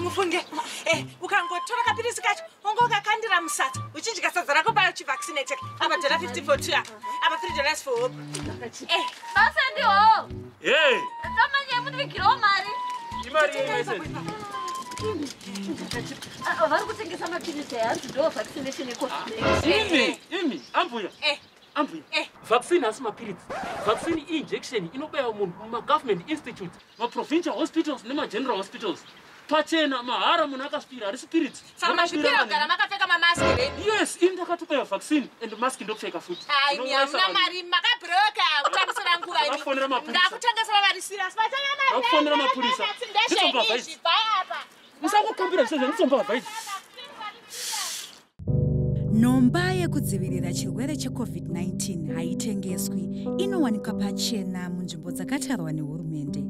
Mufunge. Ukangotora kapirisi kacho, unge ukakandira musadza, uchidya sadza rako payo uchivaccinateka. Apa $1.50 for two apa. Apa $3 for hope. Basa ndiho. Hey! Tamanye mundivigirawo mari. Imari yei mese? Vari kutengesa mapirisi aya, hanzi ndo vaccination yeCOVID. Imi, imi, ambuya. Ambuya. Vaccine hasi mapiritsi. Vaccine injection inobaya munhu mumagovernment institute, maprovincial hospitals nemageneral hospitals. Pachena, mahara, munhu akasvira, harisi piritsi. Saka mazvipira kugara makapfeka mamask here? Yes, ini ndakatobaya vaccine and mask ndopfeka futi. Ai, mi hamuna mari, makabroka kutambisira nguva imi. Ndakufonera mapurisa. Ndakutengesera vari serious. Vatanga mari. Ndakufonera mapurisa. Ndizvo Ndezveizvi, bvai apa. Musangokumbira zvisezvo, ndizombavha idzi. Nhomba yekudzivirira chirwere cheCOVID-19 haitengeswi, inowanikwa pachena munzvimbo dzakatarwa nehurumende.